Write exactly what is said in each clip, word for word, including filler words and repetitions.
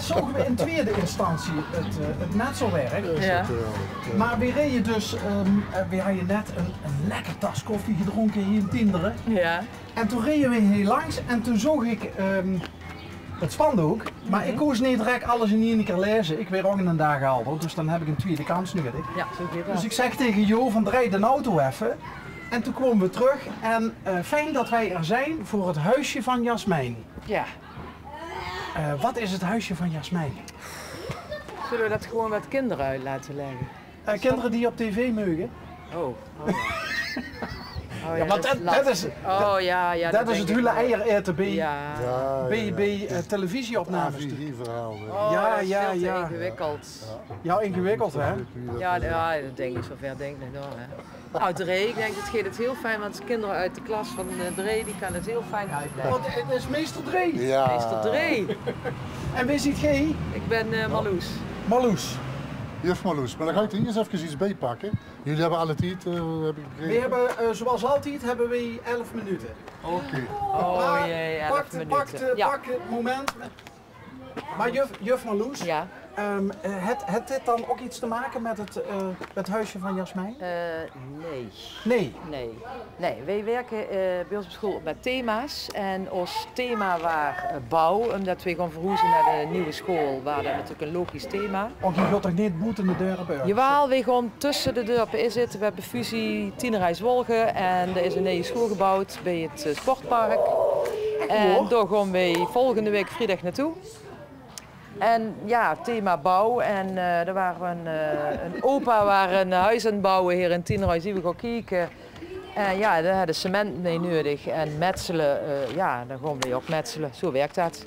Zoge we in twiede instantie het, eh, het metselwerk. Jao. Maar we reje dus, ehm, eh, we hadde net een, een lekker tas koffie gedronke hie in Tienderen. Jao. En toen reje we hie langs en toen zoog ik, ehm, het spandook. Maar ik koos neet direct alles in eine kier laeze. Ik weer ok in den daag alder, dus dan heb ik een twiede kans nudig. Jao, zo geit det. Dus ik zeg tegen Jo van: "Drej den auto effe." En toen kwome we terug. En, eh, fijn dat wij er zijn voor het huisje van Jasmijn. Jao. Eh, wat is het huisje van Jasmijn? Zulle we det gewoon aan de kinder oet laote lègke? Eh, kinder die op tv meuge. Oh, oh jao. Oh jao, want det, det is, oh jao, jao, det is het hulle eier ete bij, bij, bij, eh, televisieopnames. A V G-verhaal, hè. Oh, jao, jao, jao. Ingewikkeld. Jao, ingewikkeld, hè? Jao, jao, det dink ik, zover dink ik nog door, hè. Nou, Dree, ik dink det geit het heel fijn, want de kinder oet de klas van, eh, Dree, die kan het heel fijn oetlègke. Want het is meester Dree. Jao. Meester Dree. En wie zeet geej? Ik ben, eh, Marloes. Marloes. Juf Marloes, maar dan ga ik er eerst even iets bij pakken. Jullie hebben alle tijd, eh, heb ik begrepen. We hebben, eh, zoals altijd hebben we elf minuten. Oké. Oh jee, elf minuten. Pak, pak, pak het moment. Maar juf, juf Marloes, ehm, eh, het, het dit dan ook iets te maken met het, eh, het huisje van Jasmijn? Eh, nee. Nee? Nee. Nee, wij werken, eh, bij ons op school met thema's. En ons thema waar, eh, bouw, omdat we gaan verhuizen naar de nieuwe school, waar dat natuurlijk een logisch thema. Ook je gaat toch niet boeten de deur op? Jawel, we gaan tussen de dorpen in zitten. We hebben fusie Tienerhuis Wolgen en er is een nieuwe school gebouwd bij het, eh, sportpark. En daar gaan we volgende week vrijdag naartoe. En ja, thema bouw. En, eh, er waren, eh, een opa waar een huis aan het bouwen hier in Tienerhuis, die we gaan kijken. En ja, daar hadden cement mee nodig. En metselen, eh, ja, dan gaan we ook metselen. Zo werkt dat.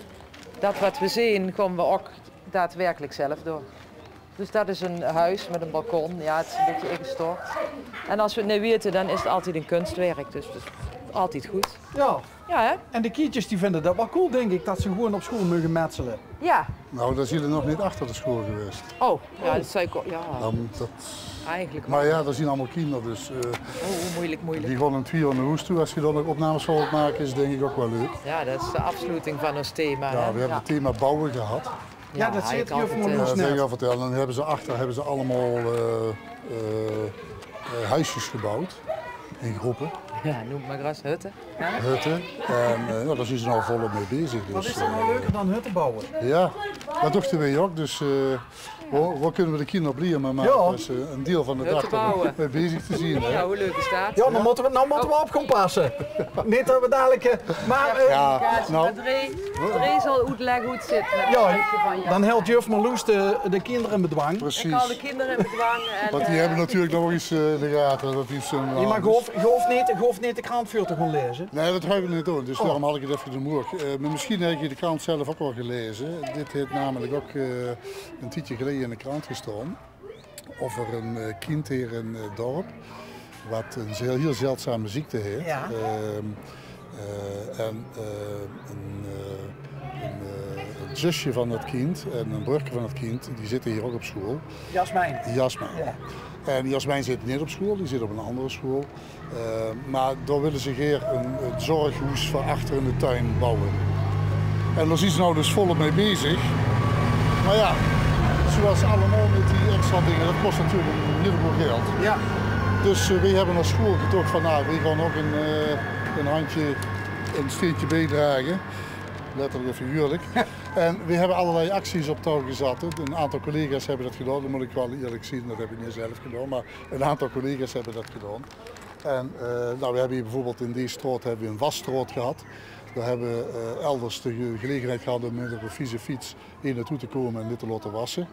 Dat wat we zien, gaan we ook daadwerkelijk zelf doen. Dus dat is een huis met een balkon. Ja, het is een beetje ingestort. En als we het niet weten, dan is het altijd een kunstwerk. Dus het is altijd goed. Ja. Ja, hè? En de kindjes die vinden dat wel cool, denk ik, dat ze gewoon op school mogen metselen. Ja. Nou, dan zien ze nog niet achter de school geweest. Oh, ja, dat zei ik al, ja. Dan moet dat... Eigenlijk maar wel. Ja, dat zien allemaal kinderen, dus, eh, oh, moeilijk, moeilijk. Die gaan in twee jaar naar huis toe. Als je dan nog opnames voor wilt maken, is het denk ik ook wel leuk. Ja, dat is de afsluiting van ons thema, hè? Ja, we hebben het thema bouwen gehad. Ja, dat zit hier voor ons net. Dan hebben ze achter, hebben ze allemaal, eh, eh, eh, huisjes gebouwd in groepen. Ja, noem het maar eens hutten. Hè? Hutten. En, eh, ja, daar zijn ze nou volop mee bezig. Wat is er nou leuker dan hutten bouwen? Ja, dat dachten wij ook. Dus, eh, waar, waar kunnen we de kinderen blijer mee maken? Ja. Dat ze een deel van de dag er mee bezig te zien, hè? Ja, hoe leuk is dat? Ja, dan moeten we, nou moeten we op gaan passen. Niet dat we dadelijk, eh, maar, eh, ja, nou, Dree zal oetleggen hoe het zit met het huisje van Jan. Dan houdt juf Marloes de, de kinderen in bedwang. Precies. Ik hou de kinderen in bedwang. En, want die hebben natuurlijk nog iets, eh, in de gaten. Dat is een... Ja, maar je hoeft, je hoeft niet, je hoeft niet de krant voor te gaan lezen. Nee, dat gaan we niet doen. Dus daarom had ik het even de moer. Eh, maar misschien heb je de krant zelf ook wel gelezen. Dit heeft namelijk ook, eh, een tijdje geleden in de krant gestaan. Over een, eh, kind hier in, eh, dorp, wat een heel, heel zeldzame ziekte heeft. Ja. Ehm, eh, en, eh, een, eh, een, eh, het zusje van dat kind en een broerke van het kind, die zitten hier ook op school. Jasmijn. Jasmijn. Ja. En Jasmijn zit niet op school, die zit op een andere school. Eh, maar daar willen ze hier een, een zorghoes voor achter in de tuin bouwen. En daar zijn ze nou dus volop mee bezig. Maar ja, zoals allemaal met die extra dingen, dat kost natuurlijk een heleboel geld. Ja. Dus, eh, wij hebben als school gedacht van, nou, wij gaan ook een, eh, een handje, een steentje bijdragen. Letterlijk en figuurlijk. En we hebben allerlei acties op touw gezet. Een aantal collega's hebben dat gedaan, dat moet ik wel eerlijk zien, dat heb ik niet zelf gedaan, maar een aantal collega's hebben dat gedaan. En, eh, nou, we hebben hier bijvoorbeeld in deze straat hebben we een wasstraat gehad. Daar hebben we, eh, elders de ge-, gelegenheid gehad om met een vieze fiets hier naartoe te komen en dit te laten wassen.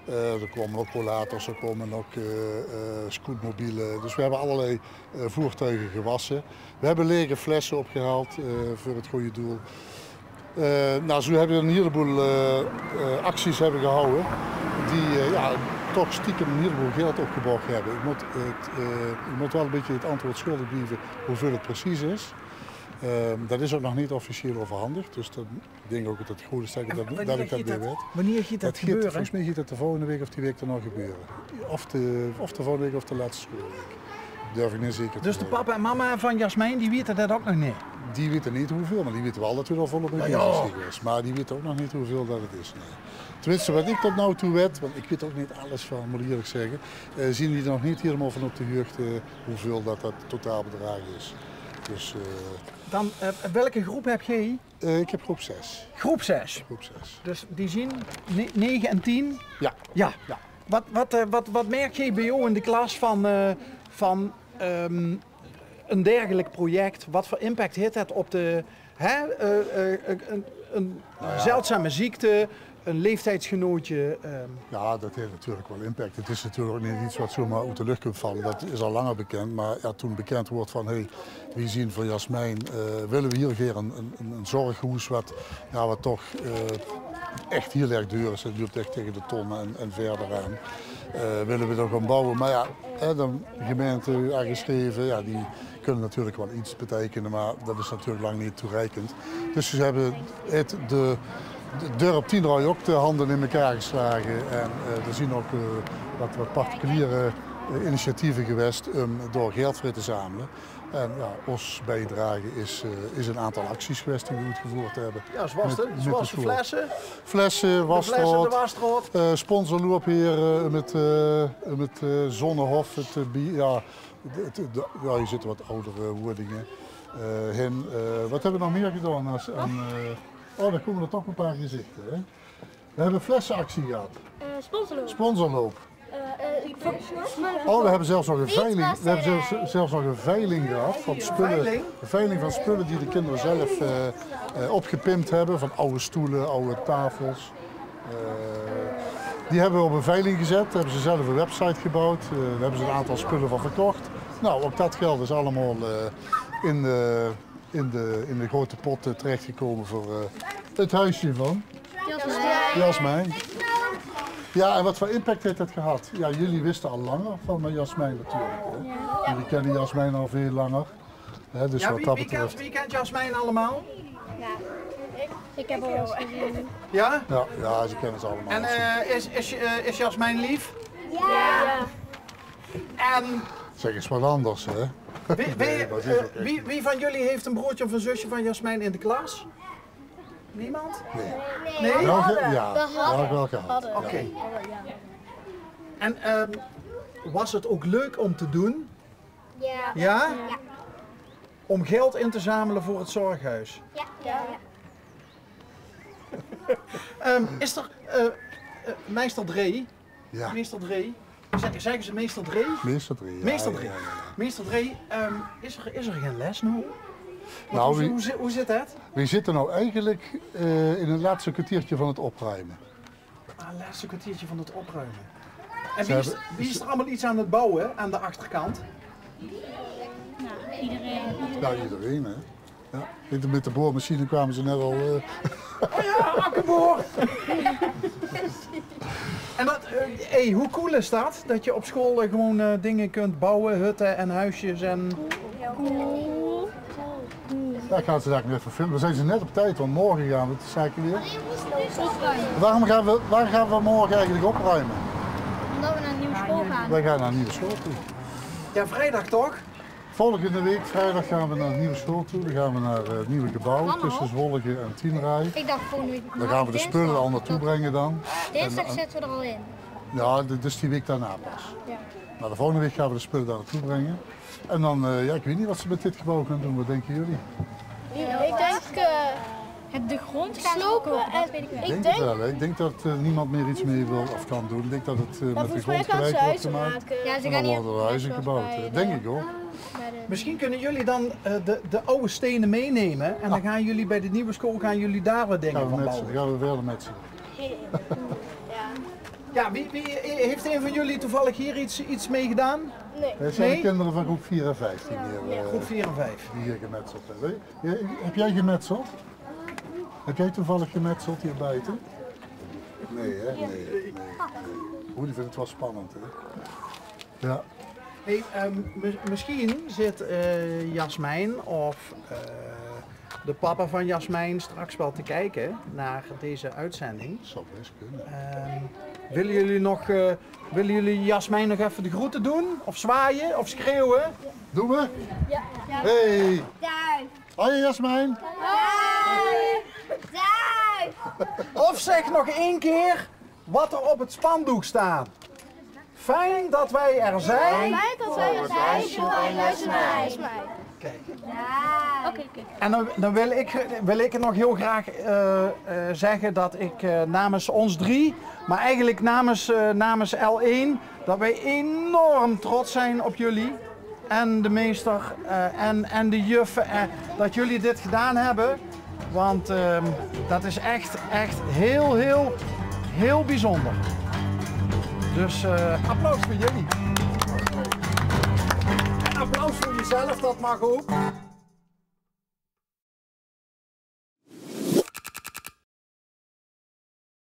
Eh, er komen ook rollators, er komen ook, eh, eh, scootmobielen. Dus we hebben allerlei, eh, voertuigen gewassen. We hebben lege flessen opgehaald, eh, voor het goede doel. Eh, nou, zo hebben we een heleboel, eh, eh, acties hebben gehouden die, eh, ja, toch stiekem een heleboel geld opgebracht hebben. Ik moet het, eh, ik moet wel een beetje het antwoord schuldig blijven hoeveel het precies is. Ehm, dat is ook nog niet officieel overhandigd, dus dat, ik denk ook dat het goed is dat ik dat, dat ik dat weer weet. Wanneer gaat dat gebeuren? Volgens mij gaat dat de volgende week of die week daarna gebeuren. Of de, of de volgende week of de laatste schoolweek. Durf ik neet zeker te zègke. Dus de papa en mama van Jasmijn, die weite det ouk nog neet? Die weite neet wieväöl, maar die weite waal det we d'r volop mee bezig zien gewaes. Maar die weite ouk nog neet wieväöl det 't is, nee. Tenminste, wat ik tot now toe weit, want ik weit ouk neet alles van, mót ik ierlik zègke, eh, zien die nog neet hielemaol van op de huugde wieväöl det det totaalbedraag is. Dus, eh, Dan, eh, welke groep heb geej? Eh, ik heb groep zes. Groep zes. Groep zes. Dus die zien ne-, nege en tien? Ja. Ja. Ja. Wat, wat, eh, wat, wat merk geej bie ow in de klas van, eh, van, ehm, een dergelijk project? Wat voor impact heeft het op de, hè, eh, eh, een, een, een Nou ja. Zeldzame ziekte, een leeftijdsgenootje, ehm. Ja, det heeft natuurlijk waal impact. Het is natuurlijk ouk neet iets wat zomaar oet de lucht kump valle. Det is al langer bekend. Maar ja, toen bekend woort van, hey, we zien van Jasmijn, eh, wille we hier gaer een, een, een, een zorghoes wat, ja, wat toch, eh, echt hiel erg duur is. Het loopt echt tegen de ton en, en verder aan. Eh, wille we d'r gaon bouwe. Maar ja, hè, dan gemeinte aangeschreve, ja, die kunne natuurlijk waal iets beteikene, maar det is natuurlijk lang neet toereikend. Dus ze hebbe het de, de dörp Tienray ouk de hande in mekaar geslage. En, eh, d'r zien ouk, eh, wat, wat particuliere, eh, initiatieve gewaes um dao geld veur te zamele. En ja, os bijdrage is, eh, is een aantal acties gewaes die we oetgevoerd hebbe. Ja, zoals de, zoals de flesse. Flesse, de flesse, de wasstraot. Eh, sponsorloop hier, eh, met, eh, met, eh, Zonnehof, het, eh, bi-, ja, de, het, de, ja, hier zitte wat audere woordinge, eh, hin. Eh, wat hebbe we nog meer gedaon? As, en, eh, oh, dan kome d'r toch een paar gezichte, hè? We hebbe flesseactie gehad. Eh, sponsorloop. Sponsorloop. Eh, eh, ik vond sponsorloop. Oh, we hebbe zelfs nog een veiling. We hebbe zelfs, zelfs nog een veiling gehad van spulle. Een veiling? Een veiling van spulle die de kindere zelf, eh, eh, opgepimpt hebbe. Van auwe stoele, auwe tafels. Eh, die hebbe we op een veiling gezet. Hebbe ze zelf een website gebouwd. Eh, dao hebbe ze een aantal spulle van verkocht. Nou, ouk det geld is allemaol, eh, in de in de, in de grote pot, eh, terechtgekome veur, eh, het huisje van Jasmijn. Jasmijn. Ja, en wat voor impact heeft het gehad? Ja, jullie wisten al langer van, eh, Jasmijn natuurlijk, hè? Jullie kennen Jasmijn al veel langer. Hè, dus ja, wat wie, dat wie betreft kent, wie kent Jasmijn allemaal? Ja, ik, ik heb haar wel eens gezien. Ja? Ja, ja, ze kennen ze allemaal. En, eh, is, is, eh, is Jasmijn lief? Ja. En zeg eens wat anders, hè? Wie, wie, nee, maar ze is eh, ook echt wie, wie van jullie heeft een broertje of een zusje van Jasmijn in de klas? Niemand? Nee. Nee? Wel ge-, ja, wel, wel gehad. Oké. Ja. En, ehm, was het ook leuk om te doen? Ja. Ja? Ja. Om geld in te zamelen voor het zorghuis? Ja. Ja. Ehm, is er, eh, eh, meester Dree, Ja. Meester Dree. Ze-, zegge ze meester Dree? Meester Dree, ja. Meester Dree. Ja, ja, ja. Meester Dree, ehm, is er, is er gen les now? Want nou, hoe, wie, hoe zi-, hoe zit het? We zitte now eigenlijk, eh, in het laatste kwartiertje van het opruime. Ah, laatste kwartiertje van het opruime. En wie is, wie is er allemaal iets aan het bouwen aan de achterkant? Nou, iedereen. Ja, iedereen, hè. Ja, mit de, mit de boormachine kwame ze net al, eh. Oh ja, akkeboor! En dat, eh, hey, hoe cool is dat? Dat je op school, eh, gewoon, eh, dingen kunt bouwen, hutten en huisjes en. Ja, ik ga ze daar nog even filmen. We zijn ze net op tijd, want morgen gaan we het zaakje weer. Waarom gaan we, waar gaan we morgen eigenlijk opruimen? Omdat we naar een nieuwe school gaan. Wij gaan naar een nieuwe school toe. Ja, vrijdag toch? Volgende week vrijdag gaan we naar de nieuwe school toe. Dan gaan we naar, eh, het nieuwe gebouw tussen Zwolle en Tienray. Ik dacht volgende week. Dan gaan we de spullen al naartoe brengen dan. Dinsdag zetten we er al in. Ja, de-, dus die week daarna pas. Ja. Maar de volgende week gaan we de spullen daar naartoe brengen. En dan, eh, ja, ik weet niet wat ze met dit gebouw gaan doen. Wat denken jullie? Ik denk, eh, Het de grond gaan slopen en ik denk het wel, hè. Ik denk dat, eh, niemand meer iets mee wil of kan doen. Ik denk dat het, eh, met de grond gelijk wordt gemaakt. Ja, ze gaan hier huizen gebouwd, hè. Denk ik ook. Misschien kunnen jullie dan, eh, de, de oude stenen meenemen en dan gaan jullie bij de nieuwe school, gaan jullie daar wat dingen van bouwen. Gaan we verder metselen. Ja, wie, wie, heeft een van jullie toevallig hier iets, iets mee gedaan? Nee. Het zijn de kinderen van groep vier en vijf die hier, eh, groep vier en vijf die hier gemetseld hebben. Ja, heb jij gemetseld? Heb jij toevallig gemetseld hier buiten? Nee, hè? Nee, nee. Oeh, die vindt het wel spannend, hè? Ja. Hey, ehm, mi-, misschien zit, eh, Jasmijn of, eh, de papa van Jasmijn straks wel te kijken naar deze uitzending. Zou best kunnen. Ehm, willen jullie nog, eh, willen jullie Jasmijn nog even de groeten doen? Of zwaaien? Of schreeuwen? Doen we? Ja. Hey! Duif! Hoi Jasmijn! Duif! Duif! Of zeg nog één keer wat er op het spandoek staat. Fijn dat wij er zijn. Fijn dat wij er zijn, Jasmijn. Oké. Oké, oké. En dan, dan wil ik, wil ik nog heel graag eh, eh, zeggen dat ik eh, namens ons drie, maar eigenlijk namens, eh, namens L één, dat wij enorm trots zijn op jullie. En de meester eh, en, en de juffen, eh, dat jullie dit gedaan hebben. Want ehm, dat is echt, echt heel, heel, heel bijzonder. Dus eh, applaus voor jullie. En applaus voor jezelf, dat mag ook.